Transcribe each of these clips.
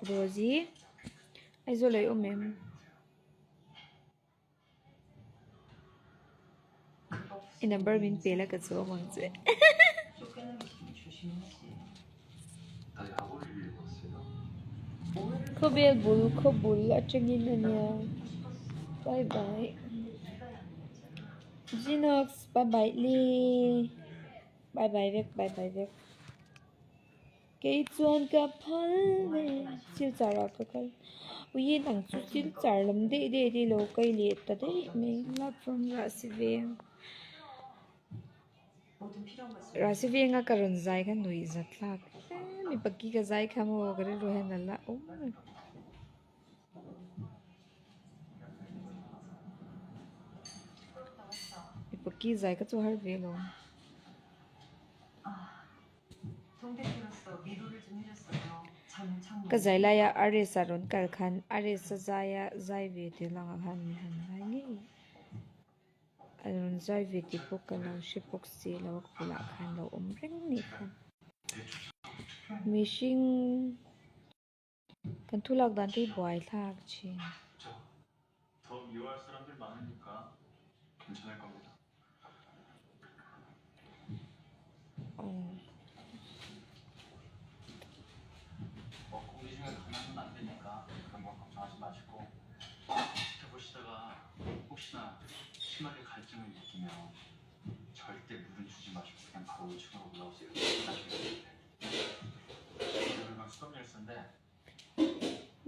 Rosie Aizawl ah i awm em? I number min pe la ka chuang ang che. Khawvel bul khaw bul atangin a nia bye bye Zinox bye bye le bye bye vek bye bye vek. Kei chuan ka phal e silchar ah ka kal ui in ang chu silchar lam daih daih te ilo kai leh ta daih mai love from Rahsiveng Rahsiveng a ka rawn zai kha nuih zat thlak em mipa ki ka zai kha maw ka rilru hian a la awm reng. Mipa ki zai kha chu har ve lo. Ka zai laia Ares a rawn kal khan Ares a zaia zai ve tih langah khan min han zai ngei a rawn zai ve tih pawh ka lo hre bawk si lo a bulah khan lo awm reng nih kha mihring kan thu lak dan te hi buai thlak thin.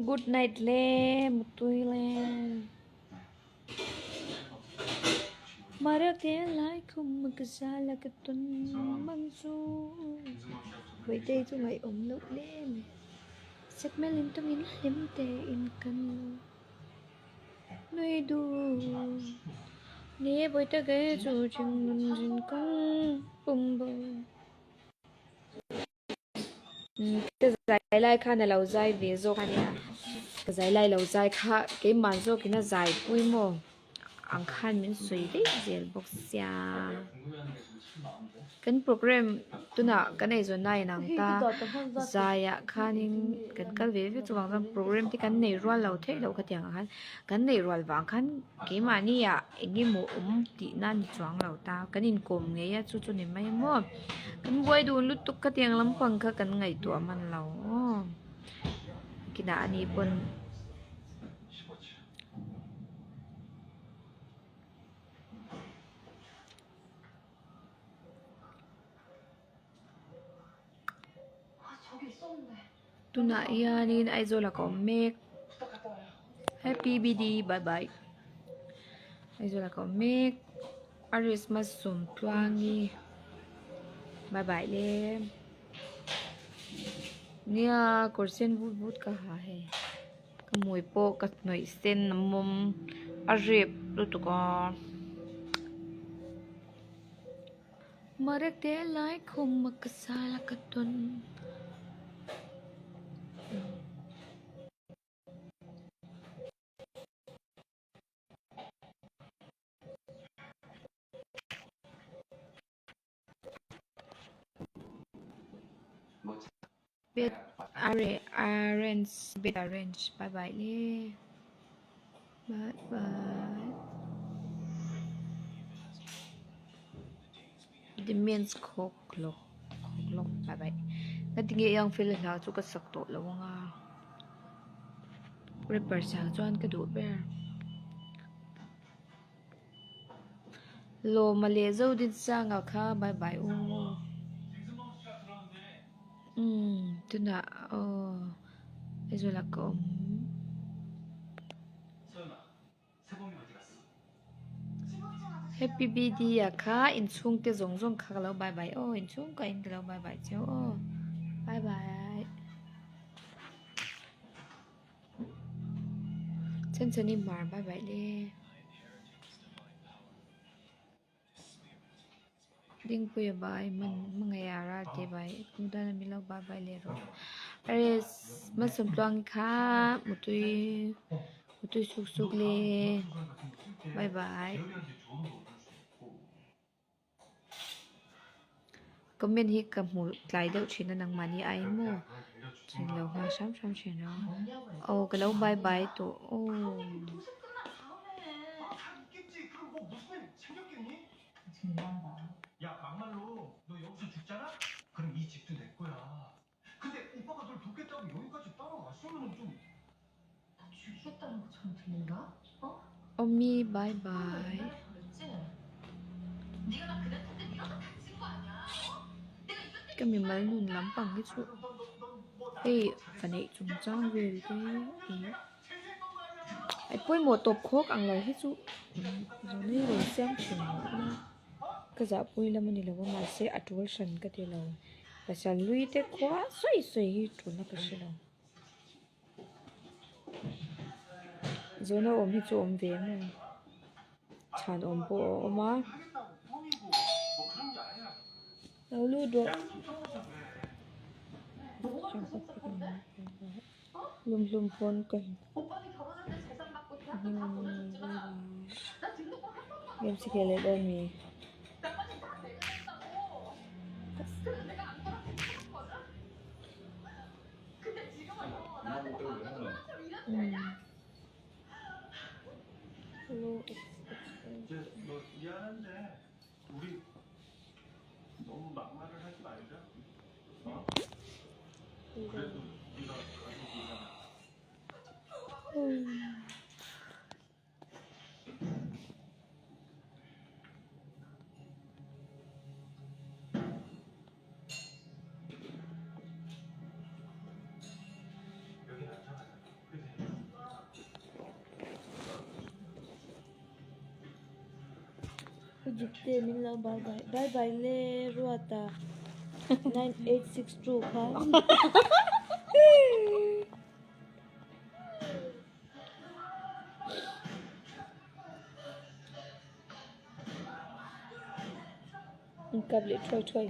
Good night le mutui le Marakte lai khum ka zala ka tun mang chu Vaitei chu ngaihawm loh hle mai Segment in tawngin hlim te in kan lo nui dun Ni vawitak e chu thinlung zin kawng pum bo. Ka zai lai khan a lo zai ve zawk a nia ka zai lai lo zai kha keimah zawkin a zai pui maw ang khan min sawi daih zel bawk sia kan programme tunah kan eizawn na inang ta zaiah khanin kan kal ve vek chuvang chuan programme te kan nei rual lo theih loh khatiang ah khan kan neih rual vang khan keimahni ah eng emaw awm tih na ni chuang lo ta kan inkawm ngei a chu chu ni mai maw kan buai dun lutuk khatiang lampang kha kan ngaihtuah hman lo aw kinah ani pawn. Tunah hianin Aizawl ah ka awm mek happy bd bye bye Aizawl ah ka awm mek a Christmas sawm tluangi bye bye le nia kawr sen but but ka ha hei ka hmui pawh ka hnawih sen a mawm a rep lutuk a. Marakte lai khum a ka sal a ka tawn. Bed arrange bed arrange bye bye le bye bye Demen's khawk lawk khawk lawk bye bye ka ti nge yang fel hla chu ka sak tawh lo ang a rapper sang chuan ka duh ber Lawma leh Zodinchanga kha bye bye u umm tunah aw Aizawl ah ka awm. Happy BD ah kha inchhung te zawng zawng kha ka lo bye bye aw inchhung ka in ka lo bye bye cheu aw bye bye. Chen chen i hmar bye bye le. Dingpuia bai man hmangaih a ral te bai kumdana min lo bye bye leh rawh Ares malsawmtluangi kha mutui mutui suk suk le bye bye comment hi ka hmu tlai deuh thin a nangmahni ai maw. Chuan lo nghal hram hram thin a. Aw ka lo bye bye tawh aw. Awmi bye bye. Ka mimal nun lampang hi chu hei ka neih chung chang vel te ih a pawimawh tawp khawk ang lo hi chu zawnei rawn siam thin lo ila ka zahpui lam a ni lo a mahse a tul hran ka ti lo pasal hlui te khua sawi sawi hi tulna ka hre lo. Zawhna awm hi chu awm ve maw chhan awm pawh a awm a lo lut rawh hlum hlum pawn ka game si khel leh dawn mi. Ujipte min lo bye bye bye bye le Ruata 9862 kha. Inkap leh thuai thuai.